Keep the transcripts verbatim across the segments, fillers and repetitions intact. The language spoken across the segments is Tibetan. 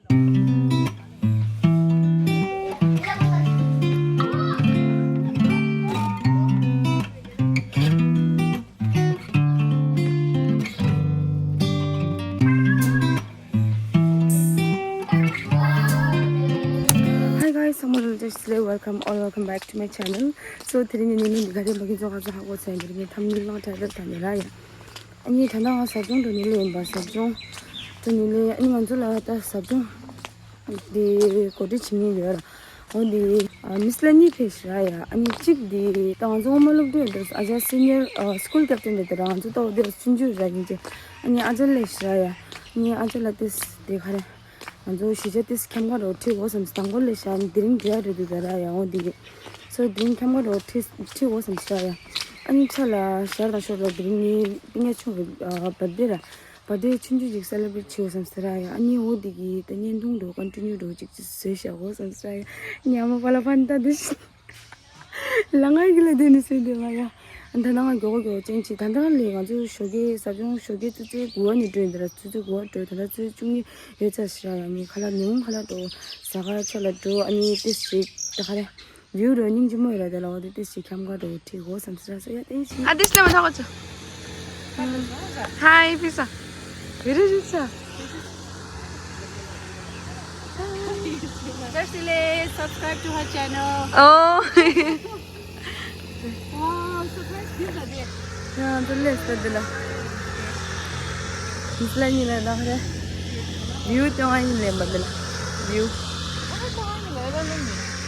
Hi guys, someone will just say welcome or welcome back to my channel. So དེ་རིང་ངས་ནི་འདི་ག་རེ་མ་གི་ཚོ་ག་ཚོ་ཧ་གོ་ཚེ་འདི་རིང་ངས་ཐམ་ཉིལ་ལང་ཐ་རེ་ད་ནི་ར་ཡ། ཨ་ནི་ད་ནང་ང་ཟབ་སྦྱོང་འགྲོ་ནི་ལེ་ཡིན་པ། ཟབ་སྦྱོང་འགྲོ་ནི་ལེ། ཨ་ནི་ང་ཚོ་ལ་ད་ཟབ་སྦྱོང་འདི་གོ་སྒྲིག་བྱེད་མཁན་ཡོད་ར། འོ་འདི་མི་སི་ལ་གཉིས་ཕེབས་ཤག་ར་ཡ། ཨ་ནི་གཅིག་འདི་ད་ང་ཚོ་སྔོན་མ་སློབ་གྲྭ་འདིར་ཨ་ཅག་སི་ནི་ཡར་སི་ཀུལ་ཀེབ་ཏེན་རེད་དེ་ར། ང་ཚོ་ད་འོ་འདིར་ཆུང་ཆུང་ར་ཡིན་ཅེ། ཨ་ནི་ཨ་ཅག་སླེབས་ཤག་ར་ཡ། ཨ་ནི་ཨ་ཅག་ལ་ཏིས་དེ་ག་རེ། ང་ཚོ་གཞིས་ཆགས་ཏིས་ཁྱམས་ཁ་རོ་ཁྲིད་འོ་བསམ་སྟངས་གོ་ལེ་ཤ་དེ་རིང་འབྲེལ་རེད་འདུག་ད་ར་ཡ། འོ་འདི་གི་སོ་དེ་རིང་ཁྱམས་ཁ་རོ་ཁྲིད་ཁྲིད་འོ་བསམ་ཤ་ཡ། ཨ་ནི་ཆ་ལ་ཞར་དང་ཤོར་རོ་དེ་རིང་ནི་པིན་ཡ་ཆུང་གི་བར་ཌེ་ར། བར་ཌེ་ཆུང་ཆུང་ཅིག་སེ་ལེ་བྷི་རེ་ཊི་བྱེད་འོ་བསམ་ཟེར་ར་ཡ། ཨ་ནི་འོ་འདི་གི་ད་བརྙན་ཐུང་རོ་ཀོན་ཊི་ཉུ་རོ་ཅིག་ཅིག་བཟོས་ཤ་འོ་བསམ་ཟེར་ར་ཡ། ཉ་མ་པ་ལ་ཕན་ད་འདི་ཤི། ལ་ང་གི་ལ་དེ་ནི་སེ་དེ་ང་ཡ། ད་ནང་མགྱོགས་མགྱོགས་ཅན་ཅི་ད་ལྟ་ལས་ང་ཚོ་ཞོགས་ཀས་ཟབ་སྦྱོང་ཞོགས་ཀས་ཙི་ཙི་དགུ་པ་ནས་འགྲོ་ཡིན་ད་ར། ཙི་ཙི་དགུ་པ་འགྲོ་ད་ལྟ་ཙི་ཙི་བཅུ་གཉིས་ཡོད་ཚར་ཤག་ར་ཡ། ནི་ཁ་ལག་ནི་འོང་ཁ་ལག་འགྲོ་ཟ་ཁ་ཆ་ལ་འགྲོ། ཨ་ནི་ཏི་སི་ཅིག་ད་ག་རེ་བིའུ་རོ་སྙིང་རྗེ་མོ་ཡོད་ར། དེ་ལ་འོ་དེ་ཏི་སི་ཅིག་ཁྱམས་ཁ་འགྲོ་ཁྲིད་འོ་བསམ་ཟེར་ར་སོ་ཡ་ཏི་སི། ཨ་ཏི་སི་ལ་མ་ཐག་གོ་ཚོ། ཧའི་ཕི་ས། བི་རི་རི་ས། Subscribe to her channel. Oh. Wow, surprise gift ade. ཡང་དུ་ལེ་སྟ་དེ་ལ། མི་སླ་ཉི་ལ་ལ་རེ། བིའུ་ཏེ་ཝང་ཡིན་ལེན་པ་དེ་ལ། བིའུ།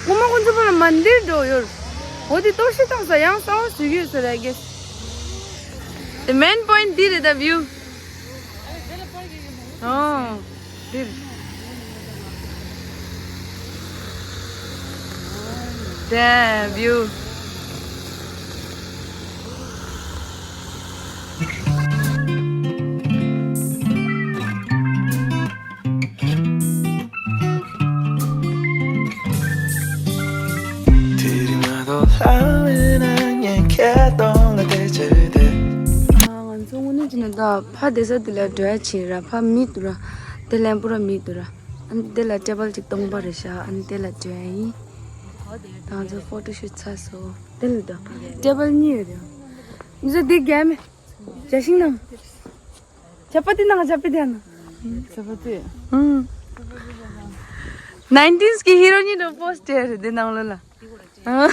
ངོ་མ་ཁོང་ཚོ་བ་ལ་མན་དིར་འགྲོ་ཡོད། འོ་དེ་གཏོར་བཤིག་བཏང་ས་ཡང་གསར་པ་བཟོས་ཀྱི་ཡོད་ས་རེད། I guess the main point འདི་རེད་ད། བིའུ། ཨོ། འདིར། Damn view. ང་ཚོ་དངོས་གནས་བྱས་ན་ད་ཕ་བསྡད་ས་དེ་ལ་འགྲོ་ཡ་བྱེད་ར། ཕ་མི་འདུག་ར། དེ་ལན་པུ་ར་མི་འདུག་ར། ཨ་ནི་དེ་ལ་ཊེ་བལ་ཅིག་སྟོང་པ་རེད་ཤག་ཨ་ནི་དེ་ལ་འགྲོ་ཡ་ཡིན། ད་ང་ཚོ་ཕོ་ཊོ་ཤུ་ཊི་ཚར་སོང་། དེ་ལ་ད་ཊེ་བལ་གཉིས་ཡོད་རེད། ང་ཚོ་དེ་རྒྱ་མི་རྒྱ་ཤིང་ནང་། ཇ་པ་ཏི་ནང་ཇ་པ་ཏི་ཡང་ན། ཇ་པ་ཏི། ཨུམ། ནའིན་ཊིས་གི་ཧི་རོ་ནི་ནོ་པོ་སི་ཊར་དེ་ནང་ལོ་ལ། ཨུ་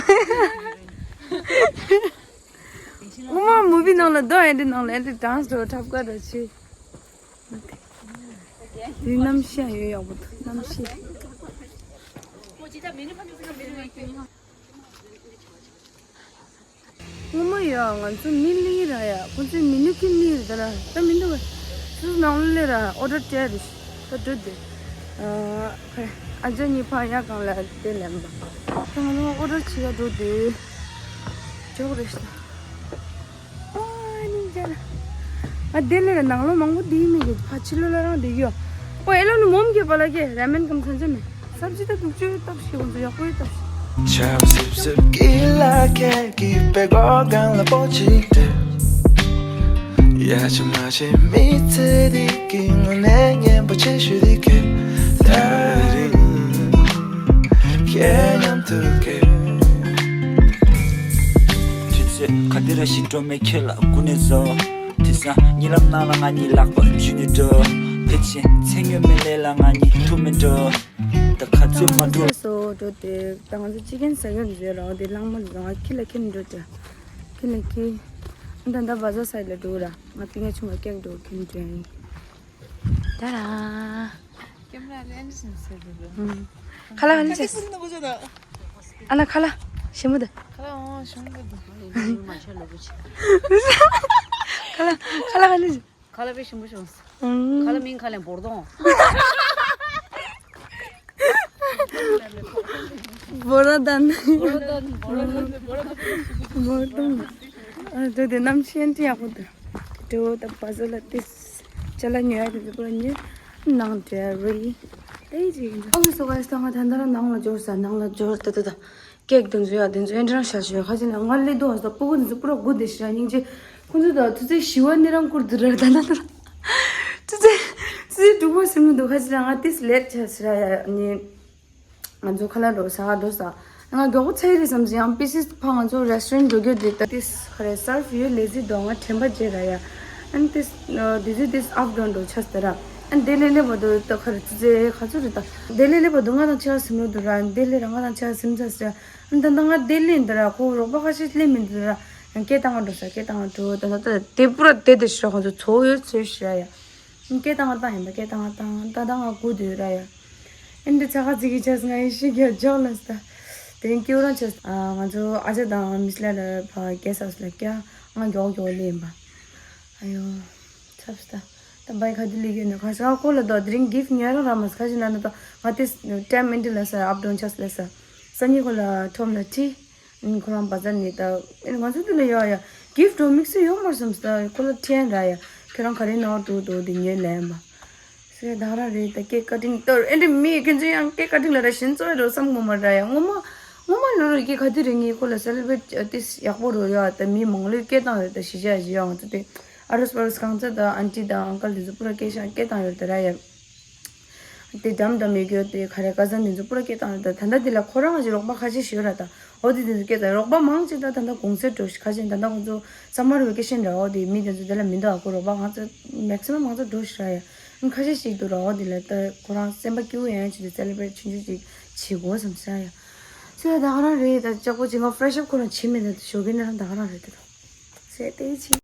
མ་མུ་བི་ནང་ལ་སྡོད་ཨེ་འདྲི་ནང་ལ་ཨེ་འདྲི་ཌན་སི་འགྲོ་འཁྲབ་ཀ་འགྲོ་ཆེ། དེ་གནམ་གཤིས་ཡོད་ཡག་པོ་འདུག་གནམ་གཤིས། སྔོན་མ་ཡོད་ང་ཚོ་མི་གླིང་ར་ཡ། ཁོ་ཚོའི་མི་ནུ་ཀི་མི་རེད་ད་ར། ད་མི་འདུག་ག་སུ་ནང་ལོ་ལས་ར་ཨོ་ཌར་སྤྲད་རེད། ད་འགྲོ་དེ། ཨ་ཁ་ཨ་ཅག་གཉིས་ཕ་ཡ་གང་ལ་དེ་ལེན་པ། ད་ང་ཚོ་ཨོ་ཌར་བྱེད་ག་འགྲོ་དེ། ཇོག་རེད་ཤག་ཨ་ནི་ཅ་ལ། ཨ་དེ་ལས་ར་ནང་ལོ་མང་པོ་དེ་མི་གི་ཕ་ཕྱི་ལོ་ལ་རང་དེ་གི་ཡོད། ཨོ་ཨེ་ལོ་ནི་མོམ་གི་པ་ལ་གི་ར་མེན་གམ་ཚན་ཚན་མེད། སབ་ཇི་ད་དུག་ཅུ་སྟབས་ཤིག་ང་ཚོ་ཡག་པོ་ཡོད་སྟབས་ཤིག་ཆབ་སིབ་སིབ་ཀི་ལ་ཁད་ཀི་པེ་གོ་གང་ལ་པོ་ཅིག་ཏེ། ཡ་ཆི་མ་ཆི་མི་ཚེ་འདི་གི་ངོ་ནས་ཉན་པོ་ཆེ་ཤོས་འདི་གི་ད་རིང་ཁྱེད་མཉམ་དུ་གི། དུས་ཚོད་ག་དེ་ར་ཞིག་འགྲོ་མེད་ཁྱེད་ལ་སྐུ་ནས་བཟོ། དེ་སང་ཉི་ལམ་ནང་ལ་ང་གཉིས་ལག་པ་ཞུ་ནས་འགྲོ། དེ་ཕྱིན་ཚེ་སྔོན་མེད་ལས་ལ་ང་གཉིས་ཐུག་མེད་འགྲོ། ད་ག་ཚོད་མ་འགྲོ། སོ་འགྲོ་དེ་ད་ང་ཚོ་ཅི་ཀན་ཟ་གི་མཛོད་ར། འོ་དེ་གླང་མ་འཛོང་ང་ཁྱི་ལ་ཁྱི་ནས་འགྲོ་དེ། ཁྱི་ལ་ཁྱི། ཨ་ད་ད་བ་ཟ་སའི་ལ་འགྲོ་ར། ང་པི་ང་ཆུང་བ་སྐྱག་འགྲོ་ཁྱི་ནས་འགྲོ་ཡིན། ད་ར། ཁ་ལ་ཁ་ལ་ཅེས། ཨ་ན་ཁ་ལ། ཞི་མོ་དེ། ཁ་ལ་ཁ་ལ་ཁ་ལ་ཅེས། ཁ་ལ་པའི་ཞིམ་པོ་བྱུང་། ཁ་ལ་མིན་ཁ་ལ་འབོར་དོང་། བོ་ར་དན། བོ་ར་དན། བོ་ར་དན། བོ་ར་དན། ཨ་དེ་དེ་གནམ་གཤིས་ཡང་ཡག་པོ་འདུག་དེ་འོ་ད་བ་ཟོ་ལ་ཏིས་ཅ་ལག་ཉོ་ཡ་དེ་ཚོ་པུ་ར་ཉོས། ནང་དེ་རི་དེ་ཅིག་ཨོ་ཡི་སོ་ག་ཡི་ད་ང་ད་ད་ར་ནང་ལ་འབྱོར་ས། ནང་ལ་འབྱོར་ད་ད་ད། ཀེག་དེ་ཚོ་ཡ་དེ་ཚོ་ཨེ་འདྲ་ཤ་ཤ་ཁ་ཅིག་ན་ང་ལེ་དོ་ས་སྤུ་གུ་དེ་ཚོ་པུ་ར་དགུ་དེ་ཤ་སྙིང་རྗེ། ཁོ་ཚོ་ད་ཐུ་ཚེ་ཞི་བ་ནི་རང་བཀུར་དུ་ར་ད་ན་ད་ཐུ་ཚེ་ཐུ་ དེ་འགྲུག་པོ་སེམས་མི་འདུག་ཁ་ཅིག་ལ་ང་ཏིས་ལེད་ཆ་ཟེར་ཡ་ནི། ང་ཚོ་ཁ་ལག་འགྲོ་ས་འགྲོ་ས། ང་མགྱོགས་པོ་ཚར་རེད་བསམ་སོང་། ཡང་པི་སིས་ཕ་ང་ཚོ་རེ་སི་ཊོ་རན་ཊི་འགྲོ་རྒྱུ་དེ་ད་ཏིས་ཁ་རེ་སར་ཕི་ཡོད་ལེ་ཟི་འགྲོ་ང་དྲན་པ་བརྗེད་ར་ཡ། ཨན་ཏིས་དེ་ཟི་ཏིས་ཨབ་ཌའུན་འགྲོ་ཆ་ཟེར་ར། ཨན་དེ་ལེ་ལེ་བ་དུ་ད་ཁ་རེ་ཙི་ཙི་ཁ་ཚུ་རེད་ད། དེ་ལེ་ལེ་བ་དུ་ང་དང་ཆ་སེམས་མི་འདུག་ར། དེ་ལེ་ར་ང་དང་ཆ་སེམས་ཆ་ཟེར། ཨན་ད་ད་ང་དེ་ལེ་འདི་ར་ཁོ་རོགས་པ་ཁ་ཤས་ལེ་མི་འདུག་ར། ཡང་སྐད་བཏང་ང་འགྲོ་ས་སྐད་བཏང་ང་འགྲོ་ད་ད་ད་དེ་པུ་ར་དེ་དེ་ཤི་ར་ཁོ་ཚོ་ཚོ་ཡོད་ཚོད་ཤི་ར་ཡ། སྐད་བཏང་བ་བཏང་ཡིན་པ་སྐད་བཏང་བ་བཏང་ད་ད་ང་སྒུག་སྡོད་ར་ཡ། ཨེ་འདི་ཚ་ཁ་ཙི་གི་ཆས་ང་ཡི་ཤི་རྒྱ་ཇོག་ལ་སྟ། དེ་རིང་སྐྱེ་བོ་རང་ཆས་ང་ཚོ་ཨ་ཅག་དང་མིས་ལ་ལ་ཕ་གེ་སའུ་སི་ལ་སྐྱ་ང་མགྱོགས་མགྱོགས་ལེན་པ། ཨ་ཡོ། ཚབ་སྟ། ད་བའི་ཁ་དུ་ལི་གི་ནི་ཁ་ཤ་ཁོ་ལ་དོ་དེ་རིང་གིཕ་ཉོ་ར་ར་མ་ཁ་ཤི་ན་ན་དོ་ང་དེ་ཊེམ་མིན་ཏི་ལ་ས་ཨབ་ཌའུན་ཆས་ལ་ས། སང་ཉིན་ཁོ་ལ་ཁྲོམ་ལ་ཁྲིད། ཁོ་རང་བ་ཛར་ནས་ད་ང་ཚོ་འདི་ལ་ཡོད་ཡ། གིཕ་འགྲོ་དམིགས་བསལ་ཡོད་མ་བསམ་ས། ཁོ་ལ་ཁྲིད་ར་ཡ། ཁྱོད་རང་ག་རེ་ནང་འགྲོ་འགྲོ་དེ་ཉོས་ལེན་པ། སེ་ད་ར་རེད་ད་སྐད་བཀའ་དྲིན་ཏོར་ཨེ་འདྲ་མི་ཁྱོད་ཚོ་ཡང་སྐད་བཀའ་དྲིན་ལ་ར་ཞིན་ཙོ་རོ་བསམ་ངོ་མ་ར་ཡ་ངོ་མ། ངོ་མ་ལོ་རོ་སྐད་ག་དུས་རེད་ངས་ཁོ་ལ་སེ་ལེ་བྷི་རེཊ་ཏིས་ཡག་པོ་རོ་ཡ་ད་མི་མང་ལོས་སྐད་བཏང་ཡོད་ད་གཞིས་ཆགས་གཞིས་ཡང་ང་ཚོ་དེ་ཨ་རུ་སྤ་རུ་གང་ཚ་ད་ཨན་ཊི་དང་ཨང་ཀལ་དེ་ཚོ་པུ་ར་སྐད་ཤང་སྐད་བཏང་ཡོད་ད་ར་ཡ། དེ་འགྲམ་འགྲམ་ཡོད་རྒྱུ་དེ་ག་རེ་ཀ་ཟན་དེ་ཚོ་པུ་ར་སྐད་བཏང་ཡོད་ད་ད་ལྟ་དེ་ལ་ཁོ་རང་ཞིག་རོགས་པ་ཁ་ཤས་ཤིག་ཡོད་ར་ད། འོ་དེ་དེ་ཚོ་སྐད་བཏང་རོགས་པ་མང་ཆེ་ད་ད་ལྟ་གུང་སེང་འགྲོ་ཤི་ཁ་ཤས་ད་ལྟ་ཁོ་ཚོ་སམ་མར་ཝེ་ཀེ་ཤན་ར་འོ་དེ་མི་དེ་ཚོ་དེ་ལ་མི་འདུག་ཨ་ཁོ་རོགས་པ་ང་ཚོ་མེག་སི་མམ་ང་ཚོ་འགྲོ་ཤི་ར་ཡ། ཁ་ཤས་ཤིག་འདུག་ར་འོ་དེ་ལ་ད་ཁོ་རང་སེམས་པ་སྐྱིད་པོ་ཡང་ཆེ་དེ་སེ་ལེ་བྷི་རེཊ་ཆུང་ཆུང་ཅིག་བྱེད་དགོས་བསམ་ཤ་ཡ། ཚོ་ཡ་ད་ག་རང་རེད་ད་ལྕགས་པོ་ཅིག་ང་ཕི་རེ་ཤི་ཨབ་ཁོ་རང་བྱེད་མེད་ད་ཞོགས་ཀས་ནི་རང་ད་ག་རང་རེད་ད། ཚེ་དེ་ཕྱིན།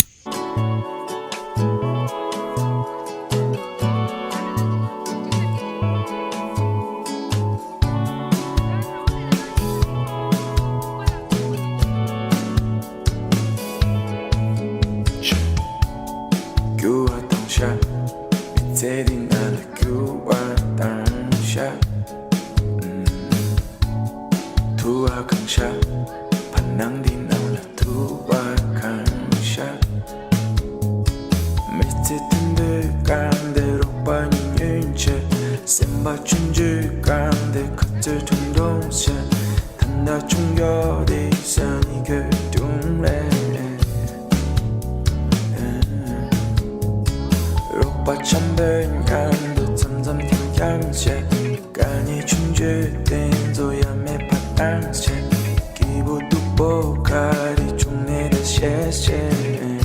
རྒྱུ་བ་དང་ཤ། མི་ཚེ་འདི་ན་ལ་རྒྱུ་བ་དང་ཤ། ཐུ་བ་གང་ཤ། བར་སྣང་འདི་ནང་ལ་ཐུ་བ་གང་ཤ། མི་ཚེ་དུད་འགྲོའི་སྒང་དེ་རོགས་པ་ཉུང་ཉུང་བྱས། སེམས་པ་ཆུང་ཆུང་སྒང་དེ་ཁ་རྩོད་ཁྲུང་ཁྲུང་བྱས། ད་ལྟ་ཆུང་ཡོད་དེ་ས་ནི་ཁོས་ཀྲུང་ལེ། རོགས་པ་འཆམ་པོའི་མཉམ་དུ་འཆམ་འཆམ་འཁྱམ་འཁྱམ་བྱས། དཀའ་ངལ་ཆུང་ཆུང་དེ་ཚོ་ཡ་མེད་པ་བཏང་བྱས། སྐྱིད་པོ་སྡུག་པོ་ག་རེ་བྱུང་ནས་ད་ཤེས་ཤེས།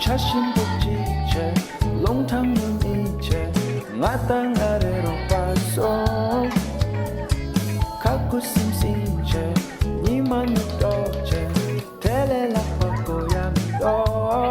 ཆ་ཞིམ་པོ་གཅིག་བྱས། རླུང་ཐང་ཉུང་ཉུང་བྱས། ང་དང་ང་རེ་རོགས་པ་སོང་། ཁ་ཁུ་སིམ་སིམ་བྱས། ཉི་མ་ཉི་ལྟོགས་བྱས། དེ་ལས་ལྷག་པ་གོ་ཡ་མི་འདུག་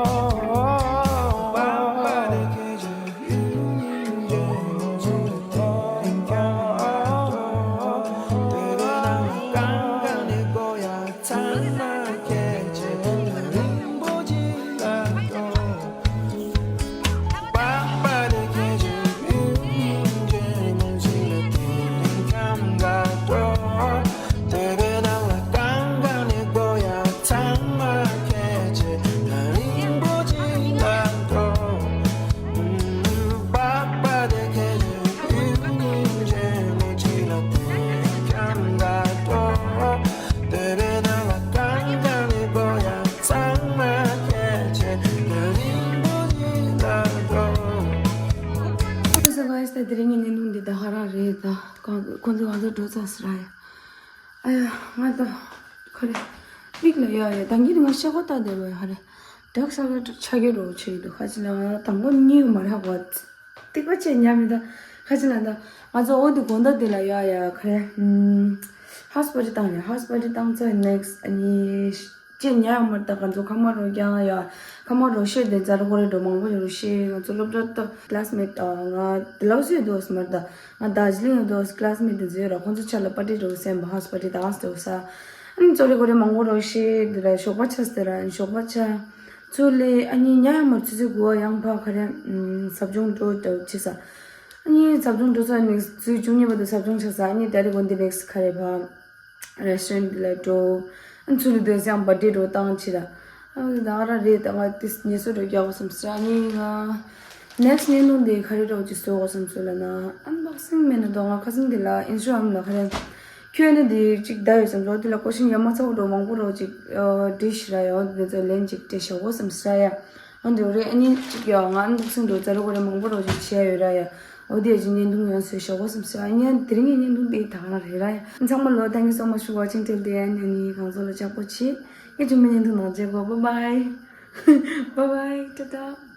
ཁོ་ཚོ་ག་ས་དེ་རིང་གི་བརྙན་ཐུང་འདི་ད་ཧ་རང་རེད་ད། ཁོ་ཁོ་ཚོ་ང་ཚོ་འགྲོ་ཚར་ཟེར་ར་ཡ། ཨ་ཡ་ང་ད་ཁོ་རེ་མིག་ལ་ཡ་ཡ་ད་གིན་ང་ཤ་ཁོ་ལྟ་བསྡད་པ་ཡ་ཧ་རེ་དྲག་ས་ལ་ཆ་གི་རོ་ཆེ་འདུག་ཁ་ཅིག་ལ་ང་དང་པོ་གཉིད་མ་རག་པ། སྡིག་པ་ཆེ་ཉམས་མི་ད། ཁ་ཅིག་ལ་ད། ང་ཚོ་འོ་དེ་དགོང་དག་དེ་ལ་ཡ་ཡ་ཁ་རེ། ཧམ། ཧའུ་སི་པར་ཊི་བཏང་ནས་ཧའུ་སི་པར་ཊི་བཏང་ཚར་ནེག་སི་ཊི་ཨ་ནི། ཅེས་ཉལ་ཡོང་མར་ད་ག་ཚོད་ཁ་མ་རོ་རྐྱང་ཡ། ཁ་མ་རོ་ཤེས་དེ་ཛ་རུ་གོ་རེ་འགྲོ་མང་པོ་ཡོད་རུ་ཤེས། ང་ཚོ་སློབ་གྲྭ་ཏོ་ཀླ་སི་མེ་ཊི་ང་དེ་ལོ་སུ་ཡོད་དོ་སི་མར་ད་ང་དར་ཇི་ལིང་ཡོད་དོ་སི་ཀླ་སི་མེ་ཊི་དེ་ཛོས་ར་ཁོང་ཚོ་ཆ་ལ་པར་ཊི་འགྲོ་སེམས་བ་ཧོ་སི་པར་ཊི་དང་སི་འགྲོ་ས། ཨ་ནི་ཚོ་རེ་གོ་རེ་མང་པོ་རོ་ཤེས་དེ་ལ་ཞོགས་པ་ཆ་སྟེ་ར་ཞོགས་པ་ཆ་ཚོ་ལེ་ཨ་ནི་ཉལ་ཡོང་མར་ཚུ་ཚུ་གོ་ཡང་ཕ་ཁ་རེ་ཟབ་སྦྱོང་འགྲོ་འགྲོ་ཆེ་ས། ཨ་ནི་ཟབ་སྦྱོང་འགྲོ་ས་ནེག་སི་ཚུ་བཅུ་གཉིས་པ་དུ་ཟབ་སྦྱོང་ཆ་ས་ཨ་ནི་ད་རེ་གོ་འདི་ནེག་སི་ཁ་རེ་ཕ། རེ་སི་ཊོ་རན་ཊི་ལ་འགྲོ། ཨ་ཚུ་ལ་དུ་ཡང་པར་ཊི་འགྲོ་བཏང་ཕྱིར། ཨ་ད་ག་ར་རེད་ད་ང་ཏིས་ཉེ་སོ་རེ་རྒྱག་གོ་བསམ་སི་ཨ་ནི་ང་ནེག་སི་ཊི་བརྙན་ཐུང་དེ་ག་རེ་འགྲོ་ཅི་སོ་གོ་བསམ་སོ་ལ་ན་ཨན་བྷོག་སིང་མེད་ན་དོ་ང་ཁ་སང་དེ་ལ་ཨིན་སི་ཊ་གྷ་རམ་ལ་ག་རེ་ཁྱོད་ནི་དེ་ཅིག་བསྡད་ཡོད་བསམ་སོ་དེ་ལ་ཀོ་ཤིན་ཡ་མ་ཚ་བོ་འགྲོ་མང་པོ་རོ་ཅིག་བྲིས་ཤི་ར་ཡོང་དེ་ཚོ་ལན་ཅིག་སྤྲད་ཤོག་གོ་བསམ་སི་ཡ། འོན་ཏེ་རེ་ཨ་ནི་གཅིག་ཡང་ང་ཨན་བྷོག་སིང་འགྲོ་ཛ་རུ་གོ་རེ་མང་པོ་རོ་ཅིག་བྱས་ཡོད་ར་ཡ། འོ་དེ་ཅིག་བརྙན་ཐུང་ཡང་བཟོས་ཤོག་གོ་བསམ་སོ་ཨ་ནི་དེ་རིང་གི་བརྙན་ཐུང་དེ་ད་ག་རང་རེད་ར་ཡ། ཚང་མ་ལོ་thank you so much for watching till the end ཨ་ནི་གང་ཚོ་ལ་ཅག་པོ་ཆེ། ཡ་ཅུང་མི་བརྙན་ཐུང་ནང་མཇལ་གོ bye bye bye bye ཊ་ཊ།